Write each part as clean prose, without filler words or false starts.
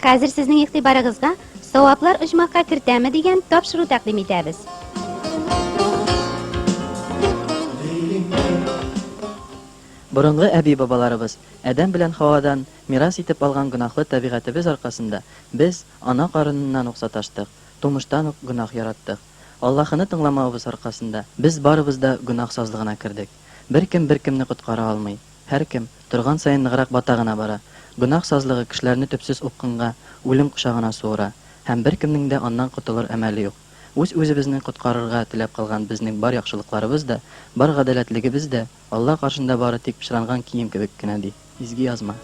Хәзер сезнең игътибарыгызга Саваплар оҗмахка кертәме дигән тапшыру тәкъдим итәбез. Борынгы әби-бабаларыбыз Адәм белән Хавадан мирас итеп алган гөнаһлы табигатебез аркасында без ана карыныннан ук саташтык, тумыштан ук гөнаһ яраттык. Аллаһыны тыңламавыбыз аркасында без барыбыз да гөнаһ сазлыгына кердек. Беркем беркемне коткара алмый. Һәркем, торган саен ныграк бата гына бара. Гөнаһ сазлыгы кешеләрне төпсез упкынга, үлем кочагына суыра. Һәм беркемнең дә аннан котылыр әмәле юк. Үз-үзебезне коткарырга теләп кылган безнең бар яхшылыкларыбыз да, бар гадәләтлегебез дә Алла каршында бары тик пычранган кием кебек кенә, ди Изге Язма.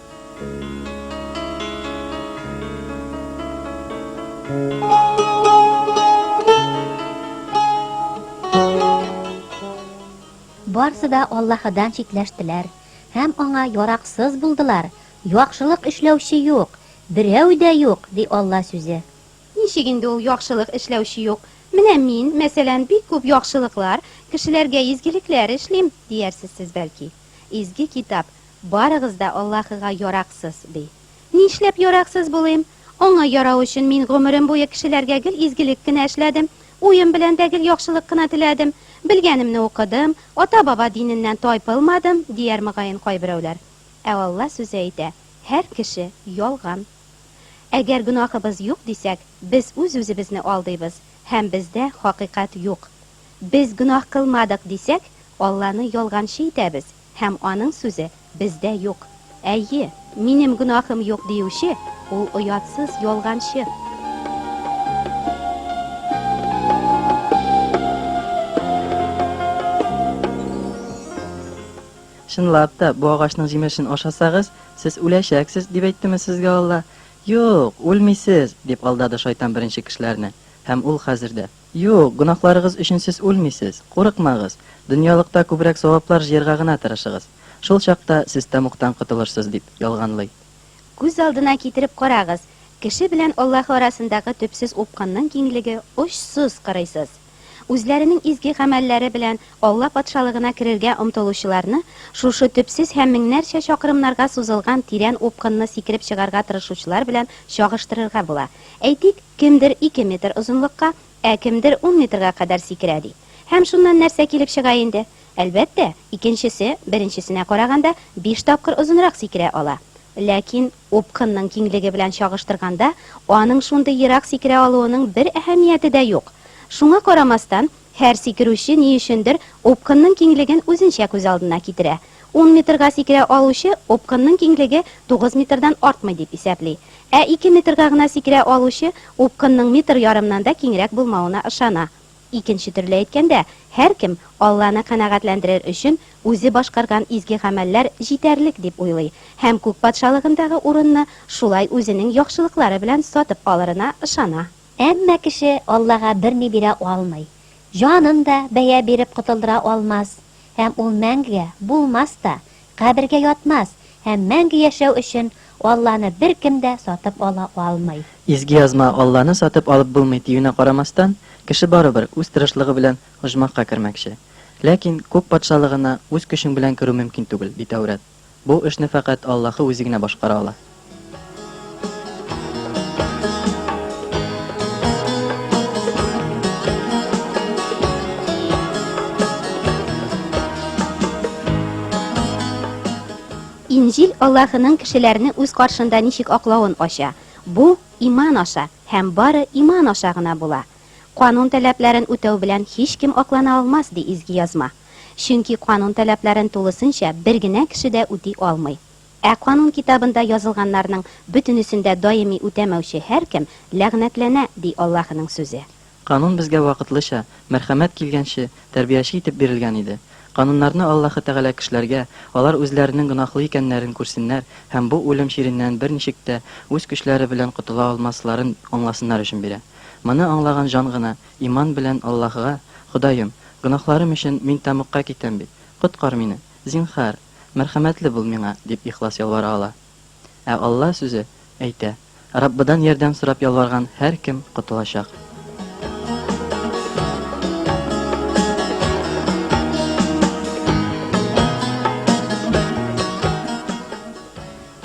Барсы да Аллаһыдан читләштеләр һәм аңа яраксыз булдылар, яхшылык эшләүче юк, берәү дә юк, ди Алла сүзе. Ничек инде ул яхшылык эшләүче юк? Менә мин, мәсәлән, бик күп яхшылыклар, кешеләргә изгелекләр эшлим, диярсез сез, бәлки. Изге Китап, Барыгыз да Аллаһыга яраксыз, ди. Нишләп яраксыз булыйм? Аңа ярау өчен мин гомерем буе кешеләргә гел изгелек кенә эшләдем, уем белән дә гел яхшылык кына теләдем, белгәнемне укыдым, ата-баба диненнән тайпылмадым, дияр мөгаен кайберәүләр. Ә Алла сүзе әйтә, һәр кеше ялган. Әгәр гөнаһыбыз юк дисәк, без үз-үзебезне алдыйбыз һәм бездә хакыйкать юк. Без гөнаһ кылмадык дисәк, Алланы ялганчы итәбез һәм Аның сүзе бездә юк. Әйе, минем гөнаһым юк диюче, ул оятсыз ялганчы. Чынлап та, бу агачның җимешен ашасагыз, сез үләчәксез, дип әйттеме сезгә Алла? Юк, үлмисез, дип алдады шайтан беренче кешеләрне. Һәм ул хәзер дә. Юк, гөнаһларыгыз өчен сез үлмисез, курыкмагыз, дөньялыкта күбрәк саваплар җыярга гына тырышыгыз, шул чакта сез тәмугтан котылырсыз, дип ялганлый. Күз алдына китереп карагыз, кеше белән Аллаһы арасындагы төпсез упкынның киңлеге очсыз-кырыйсыз. Үзләренең изге гамәлләре белән Алла Патшалыгына керергә омтылучыларны шушы төпсез һәм меңнәрчә чакрымнарга сузылган тирән упкынны сикереп чыгарга тырышучылар белән чагыштырырга була. Әйтик, кемдер ике метр озынлыкка, ә кемдер ун метрга кадәр сикерә, ди. Һәм шуннан нәрсә килеп чыга инде? Әлбәттә, икенчесе, беренчесенә караганда, биш тапкыр озынрак сикерә ала. Ләкин, упкынның киңлеге белән чагыштырганда, аның шундый ерак сикерә алуының бер әһәмияте дә юк. Шуңа карамастан, һәр сикерүче ни өчендер упкынның киңлеген үзенчә күз алдына китерә. Ун метрга сикерә алучы упкынның киңлеге 9 метрдан артмый дип исәпли. Ә ике метрга гына сикерә алучы упкынның метр ярымнан да киңрәк булмавына ышана. Икенче төрле әйткәндә, һәркем, Алланы канәгатьләндерер өчен, үзе башкарган изге гамәлләр җитәрлек дип уйлый һәм күк патшалыгындагы урынны шулай үзенең яхшылыклары белән сатып алырына ышана. Әмма кеше Аллага берни бирә алмый, җанын да бәя биреп котылдыра алмас, һәм ул мәңгегә булмас та, кабергә ятмас һәм мәңге яшәү өчен Алланы беркем дә сатып ала алмый. Изге Язма Алланы сатып алып булмый диюенә карамастан, кеше барыбер үз тырышлыгы белән оҗмахка кермәкче. Ләкин Күк Патшалыгына үз көчең белән керү мөмкин түгел, ди Тәүрат. Бу эшне фәкать Аллаһы үзе генә башкара ала. Инҗил Аллаһының кешеләрне үз каршында ничек аклавын ача. Бу, иман аша һәм бары иман аша гына була. Канун таләпләрен үтәү белән һичкем аклана алмас, ди Изге Язма. Чөнки канун таләпләрен тулысынча бер генә кеше дә үти алмый. Ә канун китабында язылганнарның бөтенесен дә даими үтәмәүче һәркем ләгънәтләнә, ди Аллаһының Сүзе. Канун безгә вакытлыча, мәрхәмәт килгәнче, тәрбияче итеп бирелгән иде. Кануннарны Аллаһы Тәгалә кешеләргә, алар үзләренең гөнаһлы икәннәрен күрсеннәр һәм бу үлем чиреннән берничек тә үз көчләре белән котыла алмасларын аңласыннар өчен бирә. Моны аңлаган җан гына, иман белән Аллаһыга, Ходаем, гөнаһларым өчен мин тәмугка китәм бит, коткар мине, зинһар, мәрхәмәтле бул миңа, дип ихлас ялвара ала. Ә Алла сүзе әйтә, Раббыдан ярдәм сорап ялварган һәркем котылачак.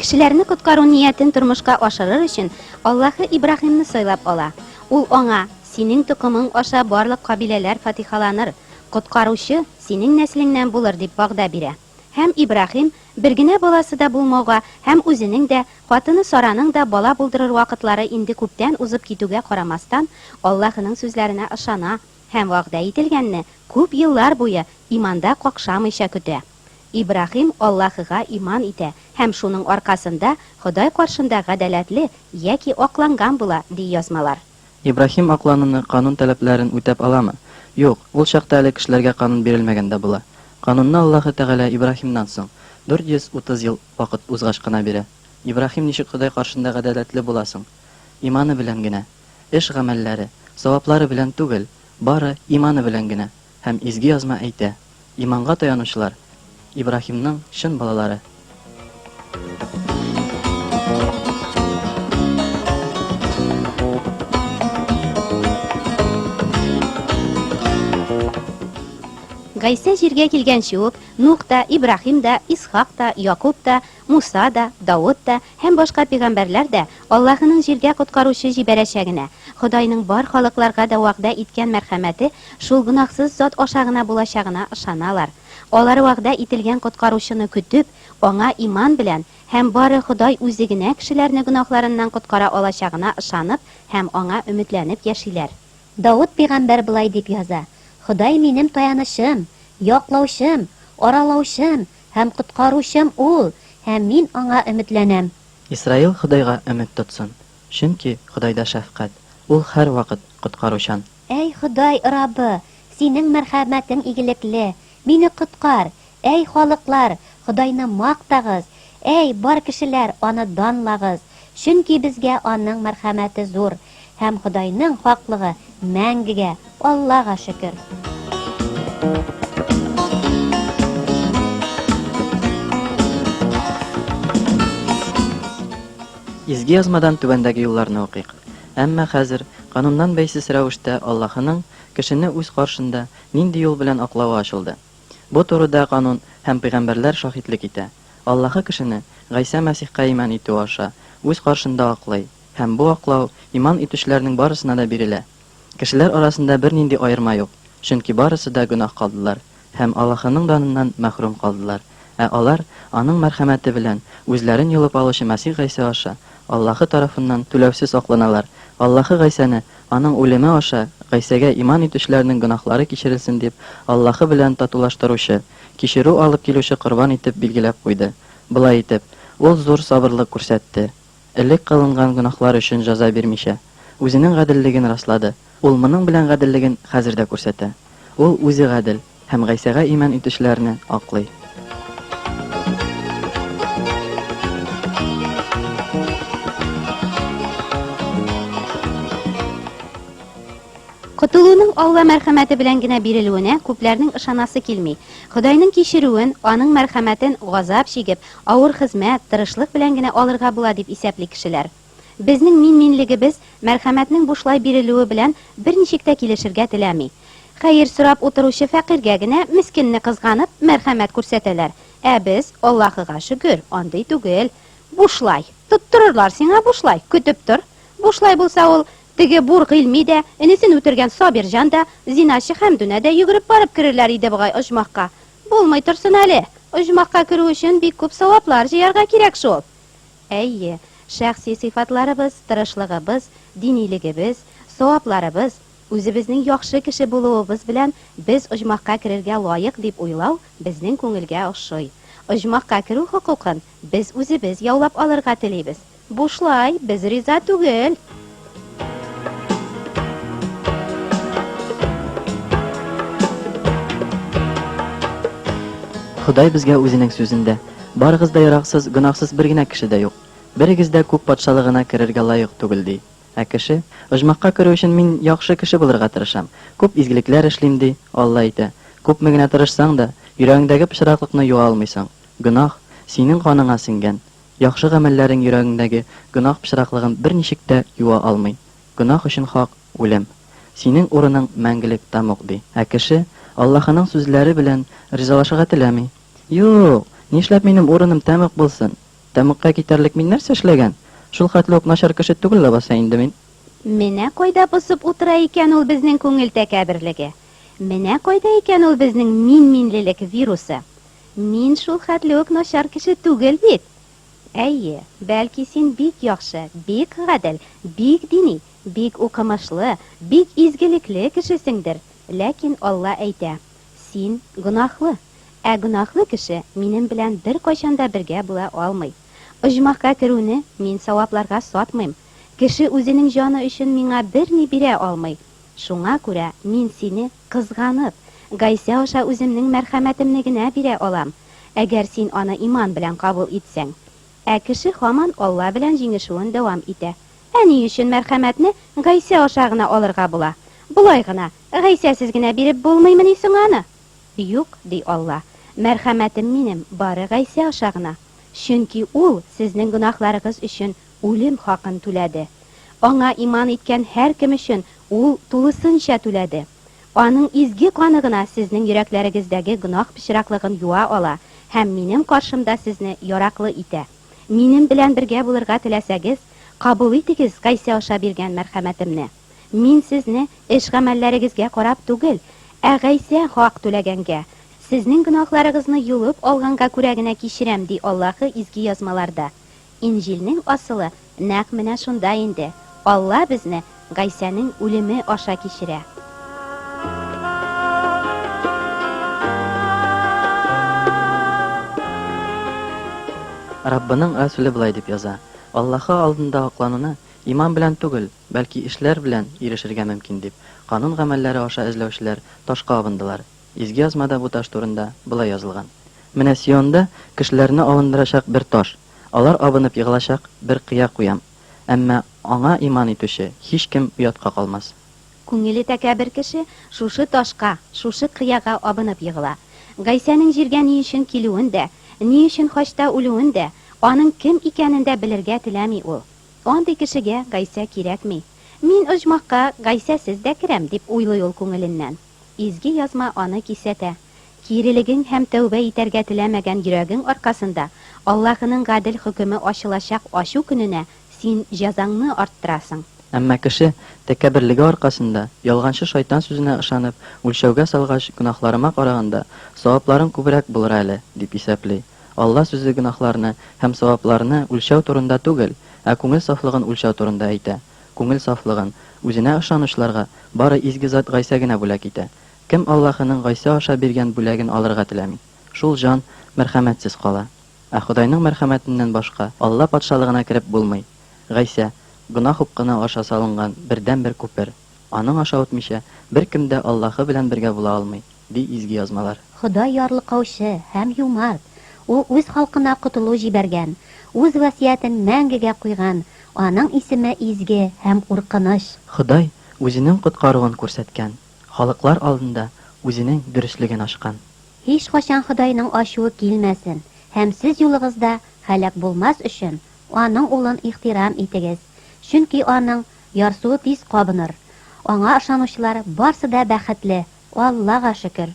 Кешеләрне коткару ниятен тормышка ашырыр өчен Аллаһы Ибраһимны сайлап ала. Ул аңа, Синең токымың аша барлык кабиләләр фатихаланыр, Коткаручы синең нәселеңнән булыр, дип вәгъдә бирә. Һәм Ибраһим, бер генә баласы да булмауга һәм үзенең дә, хатыны Сараның да бала булдырыр вакытлары инде күптән узып китүгә карамастан, Аллаһының сүзләренә ышана һәм вәгъдә ителгәнне күп еллар буе иманда какшамыйча көтә. Ибраһим Аллаһыга иман итә һәм шуның аркасында Ходай каршында гадәләтле яки акланган була, ди Язмалар. Ибраһим аклануны канун таләпләрен үтәп аламы? Юк, ул чакта әле кешеләргә канун бирелмәгән дә була. Канунны Аллаһы Тәгалә Ибраһимнан соң, 430 ел вакыт узгач кына бирә. Ибраһим ничек Ходай каршында гадәләтле була соң? Иманы белән генә. Эш-гамәлләре, саваплары белән түгел, бары иманы белән генә. Һәм Изге Язма әйтә, Иманга таянучылар, Ибраһимның чын балалары. Гайсә җиргә килгәнче үк, Нух та, Ибраһим да, Исхак та, Якуб та, Муса да, Давыт та һәм башка пәйгамбәрләр дә Аллаһының җиргә коткаручы җибәрәчәгенә, Ходайның бар халыкларга да вәгъдә иткән мәрхәмәте шул гөнаһсыз зат аша гына булачагына ышаналар. Алар вәгъдә ителгән коткаручыны көтеп, аңа иман белән һәм бары Ходай үзе генә кешеләрне гөнаһларыннан коткара алачагына ышанып һәм аңа өметләнеп яшиләр. Давыт пәйгамбәр болай дип яза, Ходай минем таянычым, яклаучым, аралаучым Һәм Коткаручым Ул, һәм мин Аңа өметләнәм. Исраил Ходайга өмет тотсын, чөнки Ходайда шәфкать, Ул һәрвакыт коткаручан. Әй Ходай, Раббы, Синең мәрхәмәтең игелекле, мине коткар! Әй халыклар, Ходайны мактагыз! Әй, бар кешеләр, Аны данлагыз! Чөнки безгә Аның мәрхәмәте зур, һәм Ходайның хаклыгы мәңгегә, Аллага шөкер! Изге Язмадан түбәндәге юлларны укыйк. Әмма хәзер, кануннан бәйсез рәвештә Аллаһының кешене үз каршында нинди юл белән аклавы ачылды. Бу турыда канун һәм пәйгамбәрләр шаһитлек итә. Аллаһы кешене, Гайсә Мәсихкә иман итү аша, үз каршында аклый, һәм бу аклау иман итүчеләрнең барысына да бирелә. Кешеләр арасында бернинди аерма юк, чөнки барысы да гөнаһ калдылар һәм Аллаһының даныннан мәхрүм калдылар, ә алар, Аның мәрхәмәте белән, үзләрен йолып алучы Мәсих Гайсә аша, Аллаһы тарафыннан түләүсез акланалар. Аллаһы Гайсәне, Аның үлеме аша, Гайсәгә иман итүчеләрнең гөнаһлары кичерелсен дип, Аллаһы белән татулаштыручы, кичерү алып килүче корбан итеп билгеләп куйды. Болай итеп, Ул зур сабырлык күрсәтте. Элек кылынган гөнаһлар өчен җәза бирмичә, Үзенең гаделлеген раслады. Ул моның белән гаделлеген хәзер дә күрсәтә. Ул Үзе гадел һәм Гайсәгә иман итүчеләрне аклый. Котылуның Алла мәрхәмәте белән генә бирелүенә күпләрнең ышанасы килми. Ходайның кичерүен, аның мәрхәмәтен газап чигеп, авыр хезмәт, тырышлык белән генә алырга була дип исәпли кешеләр. Безнең мин-минлегебез мәрхәмәтнең бушлай бирелүе белән берничек тә килешергә теләми. Хәер сорап утыручы фәкыйрьгә генә, мескенне кызганып, мәрхәмәт күрсәтәләр. Ә без, Аллаһыга шөкер, андый түгел. Бушлай! Тоттырырлар сиңа бушлай, көтеп тор! Бушлай булса ул, теге бур Гыйльми дә, энесен үтергән Сабирҗан да, зиначы Хәмдүнә дә йөгереп барып керерләр иде бугай оҗмахка. Булмый торсын әле! Оҗмахка керү өчен бик күп саваплар җыярга кирәк шул! Әйе, шәхси сыйфатларыбыз, тырышлыгыбыз, динилегебез, савапларыбыз, үзебезнең яхшы кеше булуыбыз белән без оҗмахка керергә лаек дип уйлау безнең күңелгә ошый. Оҗмахка керү хокукын без үзебез яулап алырга телибез. Бушлай без риза түгел! Ходай безгә үзенең сүзендә, Барыгыз да яраксыз, гөнаһсыз бер генә кеше дә юк. Берегез дә күк патшалыгына керергә лаек түгел, ди. Ә кеше, Оҗмахка керү өчен мин яхшы кеше булырга тырышам, күп изгелекләр эшлим, ди, Алла әйтә, Күпме генә тырышсаң да, йөрәгеңдәге пычраклыкны юа алмыйсың. Гөнаһ, синең каныңа сеңгән. Яхшы гамәлләрең йөрәгеңдәге гөнаһ пычраклыгын берничек тә юа алмый. Гөнаһ өчен хак, үлем. Синең урының мәңгелек тәмуг, ди. Ә кеше Аллаһының сүзләре белән ризалашырга теләми. Юк, нишләп минем урыным тәмуг булсын? Тәмугка китәрлек мин нәрсә эшләгән? Шул хәтле үк начар кеше түгел ләбаса инде мин. Менә кайда посып утыра икән ул безнең күңел тәкәбберлеге! Менә кайда икән ул безнең мин-минлелек вирусы! Мин шул хәтле үк начар кеше түгел бит! Әйе, бәлки син бик яхшы, бик гадел, бик дини, бик укымышлы, бик изгелекле кешесеңдер, ләкин Алла әйтә, Син, гөнаһлы! Ә гөнаһлы кеше минем белән беркайчан да бергә була алмый. Оҗмахка керүне мин савапларга сатмыйм. Кеше үзенең җаны өчен миңа берни бирә алмый. Шуңа күрә мин сине кызганып, Гайсә аша үземнең мәрхәмәтемне генә бирә алам, әгәр син аны иман белән кабул итсәң. Ә кеше һаман Алла белән җиңешүен дәвам итә. Ә ни өчен мәрхәмәтне Гайсә аша гына алырга була? Болай гына, Гайсәсез генә биреп булмыймыни соң аны? Юк, ди Алла, мәрхәмәтем минем бары Гайсә аша гына, чөнки Ул сезнең гөнаһларыгыз өчен үлем хакын түләде. Аңа иман иткән һәркем өчен Ул тулысынча түләде. Аның изге каны гына сезнең йөрәкләрегездәге гөнаһ пычраклыгын юа ала һәм минем каршымда сезне яраклы итә. Минем белән бергә булырга теләсәгез, кабул итегез Гайсә аша биргән мәрхәмәтемне. Мин сезне эш-гамәлләрегезгә карап түгел, ә Гайсә хак түләгәнгә, сезнең гөнаһларыгызны йолып алганга күрә генә кичерәм, ди Аллаһы Изге Язмаларда. Инҗилнең асылы нәкъ менә шунда инде, Алла безне Гайсәнең үлеме аша кичерә. Раббының Рәсүле болай дип яза, Аллаһы алдында аклануны иман белән түгел, бәлки эшләр белән ирешергә мөмкин дип, канун гамәлләре аша эзләүчеләр ташка абындылар. Изге Язмада бу таш турында болай язылган, Менә Сионда кешеләрне абындырачак бер таш, алар абынып егылачак бер кыя куям, әмма аңа иман итүче һичкем оятка калмас. Күңеле тәкәббер кеше шушы ташка, шушы кыяга абынып егыла. Гайсәнең җиргә ни өчен килүен дә, ни өчен хачта үлүен дә, аның кем икәнен дә белергә теләми ул. Андый кешегә Гайсә кирәкми. Мин оҗмахка Гайсәсез дә керәм, дип уйлый ул күңеленнән. Изге Язма аны кисәтә, Кирелегең һәм тәүбә итәргә теләмәгән йөрәгең аркасында Аллаһының гадел хөкеме ачылачак ачу көненә син җәзаңны арттырасың. Әмма кеше, тәкәбберлеге аркасында, ялганчы шайтан сүзенә ышанып, үлчәүгә салгач, гөнаһларыма караганда, савапларым күбрәк булыр әле, дип исәпли. Алла сүзе гөнаһларны һәм савапларны үлчәү турында түгел, ә күңел сафлыгын үлчәү турында әйтә. Күңел сафлыгын, үзенә ышанучыларга, бары изге зат Гайсә генә бүләк итә. Кем Аллаһының Гайсә аша биргән бүләген алырга теләми, шул җан мәрхәмәтсез кала. Ә Ходайның мәрхәмәтеннән башка Алла Патшалыгына кереп булмый. Гайсә, гөнаһ упкыны аша салынган бердәнбер күпер. Аның аша үтмичә, беркем дә Аллаһы белән бергә була алмый, ди Изге Язмалар. Ходай ярлыкаучы һәм юмарт. Ул үз халкына котылу җибәргән, үз васыятен мәңгегә куйган, аның исеме изге һәм куркыныч. Ходай үзенең коткаруын күрсәткән, халыклар алдында үзенең дөреслеген ачкан. Һичкайчан Ходайның ачуы килмәсен һәм сез юлыгызда һәлак булмас өчен, аның Улын ихтирам итегез, чөнки аның ярсуы тиз кабыныр. Аңа ышанучылар барсы да бәхетле, Аллага шөкер!